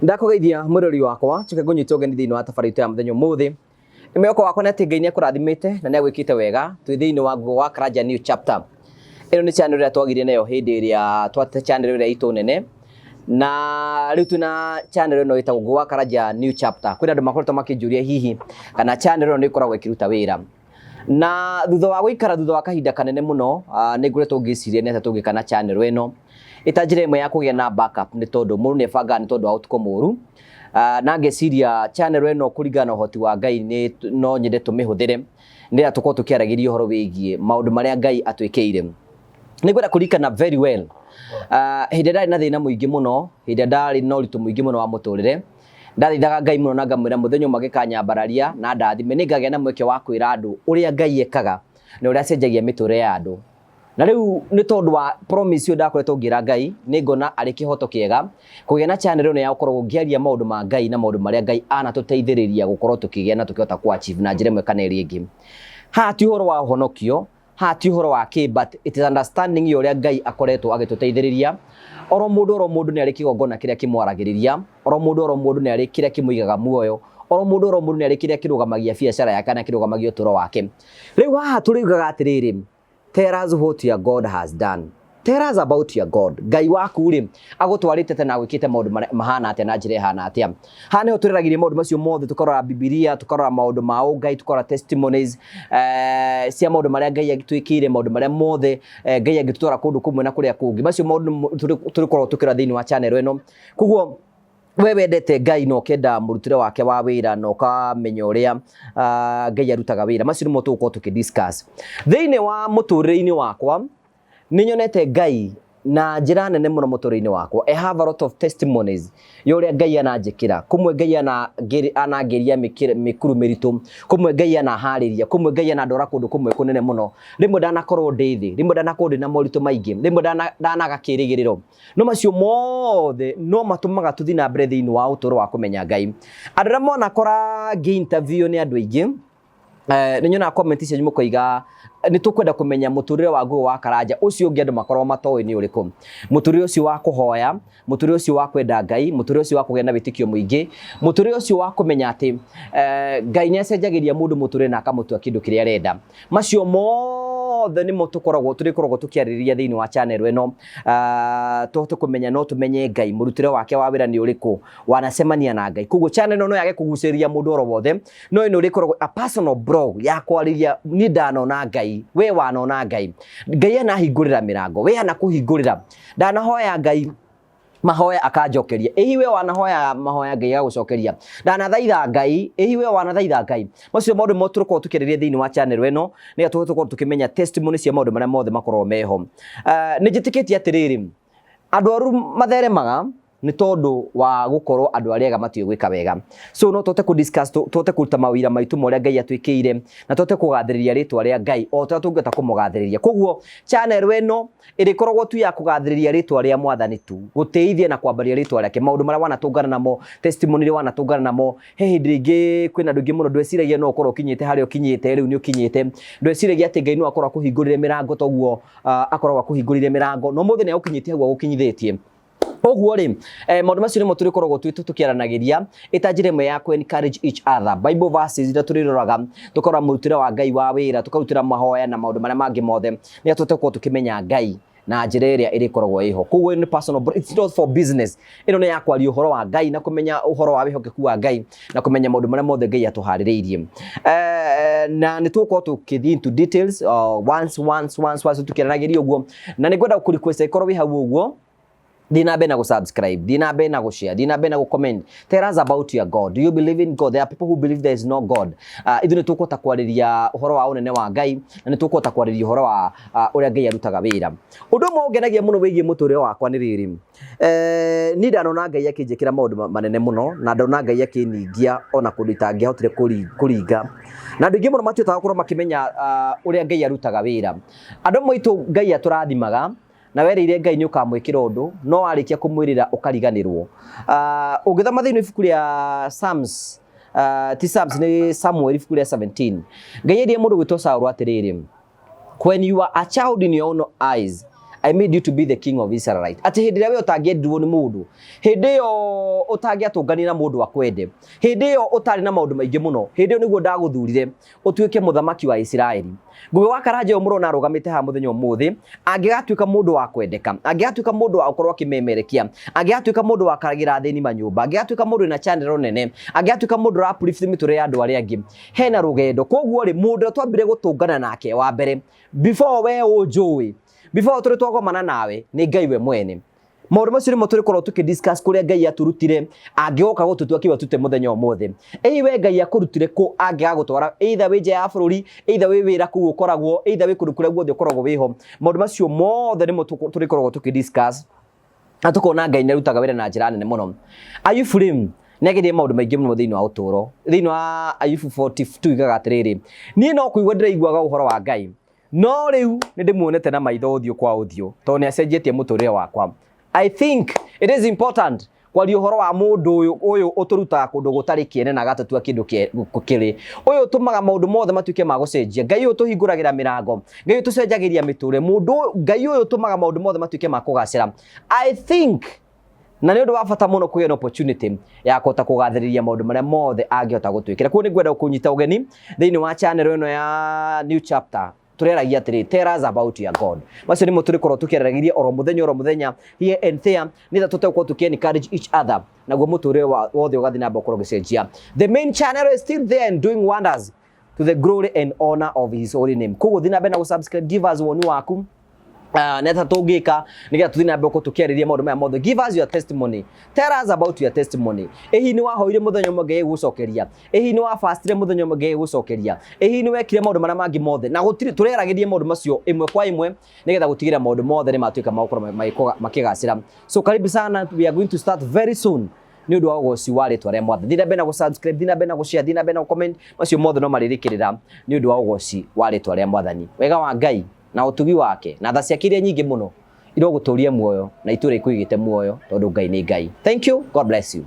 Ndakũgeithia mwĩrori wakwa, njoke ngũnyite ũgeni thĩinĩ wa tabarĩra itũ ya mũthenya ũmũthĩ. Mwĩhoko wakwa nĩ atĩ Ngai nĩ akũrathimĩte na nĩ agwĩkĩte wega. Twĩ thĩinĩ wa Nguo wa Karanja New Chapter. Ĩno nĩ channel ĩrĩa twagĩire nayo hĩndĩ ĩrĩa twate channel ĩrĩa itũ nene, na rĩu twĩna channel ĩno ĩtagwo Nguo wa Karanja New Chapter. Kwĩna andũ makoretwo makĩnjũria hihi kana channel ĩno nĩ ĩkoragwo ĩkĩruta wĩra. Na thutha wa gũikara thutha wa kahinda kanene mũno, nĩ ngoretwo ngĩciria nĩ atĩa tũngĩka na channel ĩno ĩta njĩra ĩmwe ya kũgĩa na backup, nĩ tondũ mũndũ nĩ ebangaga nĩ tondũ wa ũtukũ mũru. Na ngeciria channel ĩno kũringana na ũhoti wa Ngai nĩ no nyende tũmĩhũthĩre nĩgetha tũkorwo tũkĩaragĩria ũhoro wĩgiĩ maũndũ marĩa Ngai atwĩkĩire. Nĩ ngwenda kũririkana very well, hĩndĩ ĩrĩa ndarĩ na thĩna mũingĩ mũno, hĩndĩ ĩrĩa ndarĩ na ũritũ mũingĩ mũno wa mũtũrĩre, ndathaithaga Ngai mũno na ngamwĩra mũthenya ũmwe angĩkanyambararia na andathime, nĩ ngagĩa na mweke wa kwĩra andũ ũrĩa Ngai ekaga na ũrĩa acenjagia mĩtũrĩre ya andũ. Na rĩu nĩ tondũ wa promise ĩyo ndakoretwo ngĩra Ngai, nĩ ngona arĩ kĩhoto kĩega kũgĩa na channel ĩno ya gũkoragwo ngĩaria maũndũ ma Ngai na maũndũ marĩa Ngai anatũteithĩrĩria gũkorwo tũkĩgĩa na tũkĩhota kũ achieve na njĩra ĩmwe kana ĩrĩa ĩngĩ. Haha ti ũhoro wa ũhonokio, haha ti ũhoro wa kĩ, but it is understanding ya ũrĩa Ngai akoretwo agĩtũteithĩrĩria. Oro mũndũ oro mũndũ nĩ arĩ kĩgongona kĩrĩa kĩmwaragĩrĩria, oro mũndũ oro mũndũ nĩ arĩ kĩrĩa kĩmũigaga muoyo, oro mũndũ oro mũndũ nĩ arĩ kĩrĩa kĩrũgamagia biacara yake kana kĩrũgamagia ũtũũro wake. Rĩu haha tũriugaga atĩrĩrĩ, tell us what your God has done. Tell us about your God. Ngai waku rĩ, agũtwarĩte tene agwĩkĩte maũndũ mahana atĩa na njĩra ĩhana atĩa. Haha nĩho tũreragĩria maũndũ macio mothe, tũkarora Bibilia, tũkarora maũndũ ma ũngai, tũkarora testimonies cia maũndũ marĩa Ngai agĩtwĩkĩire, maũndũ marĩa mothe Ngai angĩtũtwara kũndũ kũmwe na kũrĩa kũngĩ. Macio maũndũ tũrĩkoragwo tũkĩrora thĩinĩ wa channel ĩno. Koguo we wendete Ngai na ũkenda mũrutĩre wake wa wĩra na ũkamenya ũrĩa Ngai arutaga wĩra, macio nĩmo tũgũkorwo tũkĩ discuss. Thĩinĩ wa mũtũrĩre-inĩ wakwa, nĩ nyonete Ngai na njĩra nene mũno mũtũrĩre-inĩ wakwa. I have a lot of testimonies ya ũrĩa Ngai ananjĩkĩra. Kũmwe Ngai anangĩria mĩkuru mĩritũ, kũmwe Ngai anaharĩria, kũmwe Ngai anandwara kũndũ kũmwe kũnene mũno. Rĩmwe ndanakorwo ndĩ thĩ, rĩmwe ndanakorwo ndĩna moritũ maingĩ, rĩmwe ndanaga kĩrĩgĩrĩro. No macio mothe no matũmaga tũthiĩ na mbere thĩinĩ wa ũtũũro wa kũmenya Ngai. Andũ arĩa monakora ngĩ interview nĩ andũ aingĩ, nĩ nyonaga comment cianyu mũkoiga nĩ tũkwenda kũmenya mũtũrĩre wa Ngugi wa Karanja ũcio ũngĩ andũ makoragwo matoĩ nĩ ũrĩkũ. Mũtũrĩre ũcio wa kũhoya, mũtũrĩre ũcio wa kwenda Ngai, mũtũrĩre ũcio wa kũgĩa na wĩtĩkio mũingĩ, mũtũrĩre ũcio wa kũmenya atĩ Ngai nĩ acenjagĩria mũndũ mũtũrĩre na akamũtua kĩndũ kĩrĩa arenda. Macio mothe nĩmo tũkoragwo tũrĩkoragwo tũkĩarĩrĩria thĩinĩ wa channel ĩno, tũhote kũmenya no tũmenye Ngai, mũrutĩre wake wa wĩra nĩ ũrĩkũ, wanacemania na Ngai. Koguo channel ĩno no yage kũgucĩrĩria mũndũ oro wothe, no ĩno ĩrĩkoragwo a personal blog ya kwarĩria niĩ ndanona Ngai, we wanona Ngai, Ngai anahingũrĩra mĩrango, we anakũhingũrĩra. Ndanahoya Ngai mahoya akanjokeria, ĩhi we wanahoya mahoya Ngai agagũcokeria. Ndanathaitha Ngai, ĩhi we wanathaitha Ngai. Macio maũndũ mo tũrĩkoragwo tũkĩarĩrĩria thĩinĩ wa channel ĩno, nĩgetha tũhote gũkorwo tũkĩmenya testimony cia maũndũ marĩa mothe makoragwo meho. Nĩ njĩtĩkĩtie atĩrĩrĩ, andũ aru matheremaga nĩ tondũ wa gũkorwo andũ arĩa ega matiũĩ gwĩka wega. So no tũhote kũ discuss, tũhote kũruta mawĩra maitũ ma ũrĩa Ngai atwĩkĩire, na tũhote kũgathĩrĩria rĩtwa rĩa Ngai o ta ũrĩa tũngĩhota kũmũgathĩrĩria. Koguo channel ĩno ĩrĩkoragwo tu ya kũgathĩrĩria rĩtwa rĩa Mwathani tu, gũtĩithia na kwambaria rĩtwa rĩake, maũndũ marĩa wanatũngana namo, testimony iria wanatũngana namo. He hĩndĩ rĩngĩ kwĩna andũ aingĩ mũno ndweciragia no ũkorwo ũkinyĩte harĩa ũkinyĩte, rĩu nĩ ũkinyĩte. Ndweciragia atĩ Ngai no akorwo akũhingũrĩre mĩrango toguo akoragwo akũhingũrĩire mĩrango, na ũmũthĩ nĩ agũkinyĩtie hau agũkinyithĩtie. Ũguo rĩ, maũndũ macio nĩmo tũrĩkoragwo tũkĩaranagĩria ĩta njĩra ĩmwe ya kũ encourage each other. Bible verses iria tũrĩroraga, tũkarora mũrutĩre wa Ngai wa wĩra, tũkarutĩra mahoya na maũndũ marĩa mangĩ mothe, nĩgetha tũhote gũkorwo tũkĩmenya Ngai na njĩra ĩrĩa ĩrĩkoragwo ĩho. Koguo nĩ personal, but it's not for business. Ĩno nĩ ya kwaria ũhoro wa Ngai na kũmenya ũhoro wa wĩhokeku wa Ngai na kũmenya maũndũ marĩa mothe Ngai atũharĩrĩirie. Na nĩ tũgũkorwo tũkĩthiĩ into details, once once once once tũkĩaranagĩria ũguo. Na nĩ ngwenda gũkũ request ĩkorwo wĩ hau ũguo, thiĩ na mbere na gũ-subscribe, thiĩ na mbere na gũ-share, thiĩ na mbere na gũ-comment. Tell us about your God. Do you believe in God? There are people who believe there is no God. Ithuĩ nĩ tũkũhota kwarĩria ũhoro wa ũnene wa Ngai, na nĩ tũkũhota kwarĩria ũhoro wa ũrĩa Ngai arutaga wĩra. Ũndũ ũmwe ũngenagia mũno wĩgiĩ mũtũrĩre wakwa nĩ rĩrĩ, niĩ ndanona Ngai akĩnjĩkĩra maũndũ manene mũno, na ndona Ngai akĩningia ona kũndũ itangĩahotire kũringa. Na andũ aingĩ mũno matihotaga gũkorwo makĩmenya ũrĩa Ngai arutaga wĩra. Andũ amwe aitũ Ngai atũrathimaga, na werĩire Ngai nĩ ũkamwĩkĩra ũndũ, no warĩkia kũmwĩrĩra ũkariganĩrwo. Ũngĩthoma thĩinĩ wa ibuku rĩa Psalms, ti Psalms, nĩ Samuel ibuku rĩa 17, Ngai erire mũndũ gwĩtwo Saũlũ atĩrĩrĩ, when you are a child in your own eyes I made you to be the king of Israelite. Atĩ hĩndĩ ĩrĩa we ũtangĩendirwo nĩ mũndũ, hĩndĩ ĩyo ũtangĩatũnganire na mũndũ akwende, hĩndĩ ĩyo ũtarĩ na maũndũ maingĩ mũno, hĩndĩ ĩyo nĩguo ndagũthurire ũtuĩke mũthamaki wa Isiraeli. Ngũgĩ wa Karanja ũyũ mũrona arũgamĩte haha mũthenya ũmũthĩ, angĩgatuĩka mũndũ wa kwendeka, angĩgatuĩka mũndũ wa gũkorwo akĩmemerekia, angĩgatuĩka mũndũ wa karagĩra athĩni manyũmba, angĩgatuĩka mũndũ wĩna channel nene, angĩgatuĩka mũndũ ũra uplift mĩtũrĩre ya andũ arĩa angĩ, hena rũgendo. Koguo rĩ, mũndũ ũrĩa twambire gũtũngana nake wa mbere, before we ũnjũĩ, before tũrĩ twagomana nawe, nĩ Ngai we mwene. Maũndũ macio nĩmo tũrĩkorwo tũkĩ discuss kũrĩa Ngai aturutire angĩgoka gũtũtua kĩu atute mũthenya ũmũthĩ. Ĩi we Ngai akũrutire kũ angĩgagũtwara either wĩ nja ya bũrũri, either wĩ wĩra kũu ũkoragwo, either wĩ kũndũ kũrĩa guothe ũkoragwo wĩho. Maũndũ macio mothe nĩmo tũrĩkoragwo tũkĩ discuss na tũkona Ngai nĩ arutaga wĩra na njĩra nene mũno. Ayubu rĩ, nĩ agereire maũndũ maingĩ mũno thĩinĩ wa ũtũũro. Thĩinĩ wa Ayubu 42 igaga atĩrĩrĩ, niĩ no kũigua ndĩraiguaga ũhoro wa Ngai, no rĩu nĩ ndĩmuonete na maitho ũthiũ kwa ũthiũ, tondũ nĩ acenjetie mũtũrĩre wakwa. I think it is important kwaria ũhoro wa mũndũ ũyũ ũyũ ũtũrutaga kũndũ gũtarĩ kĩene na agatũtua kĩndũ kĩrĩ. Ũyũ ũtũmaga maũndũ mothe matuĩke ma gũcenjia. Ngai ũyũ ũtũhingũragĩra mĩrango. Ngai ũyũ ũtũcenjagĩria mĩtũrĩre. Mũndũ ũyũ, Ngai ũyũ ũtũmaga maũndũ mothe matuĩke ma kũgacĩra. I think na nĩ ũndũ wa bata mũno kũgĩa na opportunity ya kũhota kũgathĩrĩria maũndũ marĩa mothe angĩhota gũtwĩkĩra. Koguo nĩ ngwenda kũnyita ũgeni thĩinĩ wa channel ĩno ya New Chapter. Tũrĩaragia atĩrĩ, tell us about your God. Macio nĩmo tũrĩkorwo tũkĩaragĩria oro mũthenya oro mũthenya, here and there, nĩgetha tũhote gũkorwo tũkĩ encourage each other, naguo mũtũrĩre wothe ũgathiĩ na mbere gũkorwo ũgĩcenjia. The main channel is still there and doing wonders to the glory and honor of his holy name. Koguo thiĩ na mbere na gũ-subscribe, give us woni waku. Nĩ atĩa tũngĩka nĩgetha tũthiĩ na mbere gũkorwo tũkĩarĩria maũndũ maya mothe. Give us your testimony, tell us about your testimony. Ĩ hihi nĩ wahoire mũthenya ũmwe Ngai agĩgũcokeria? Ĩ hihi nĩ wabastire mũthenya ũmwe Ngai agĩgũcokeria? Ĩ hihi nĩ wekire maũndũ marĩa mangĩ mothe? Na gũtirĩ tũrĩaragĩria maũndũ macio ĩmwe kwa ĩmwe nĩgetha gũtigĩrĩra maũndũ mothe nĩ matuĩka ma gũkorwo makĩgacĩra. So karibu sana, we are going to start very soon nĩ ũndũ wa ũgoci wa rĩtwa rĩa Mwathani. Thiĩ na mbere na gũ-subscribe, thiĩ na mbere na gũ-share, thiĩ na mbere na gũ-comment, macio mothe no marĩrĩkĩrĩra nĩ ũndũ wa ũgoci wa rĩtwa rĩa Mwathani. Wega wa Ngai na ũtugi wake na tha ciake iria nyingĩ mũno irogũtũria muoyo na itũũra ikũigĩte muoyo, tondũ Ngai nĩ Ngai. Thank you, God bless you.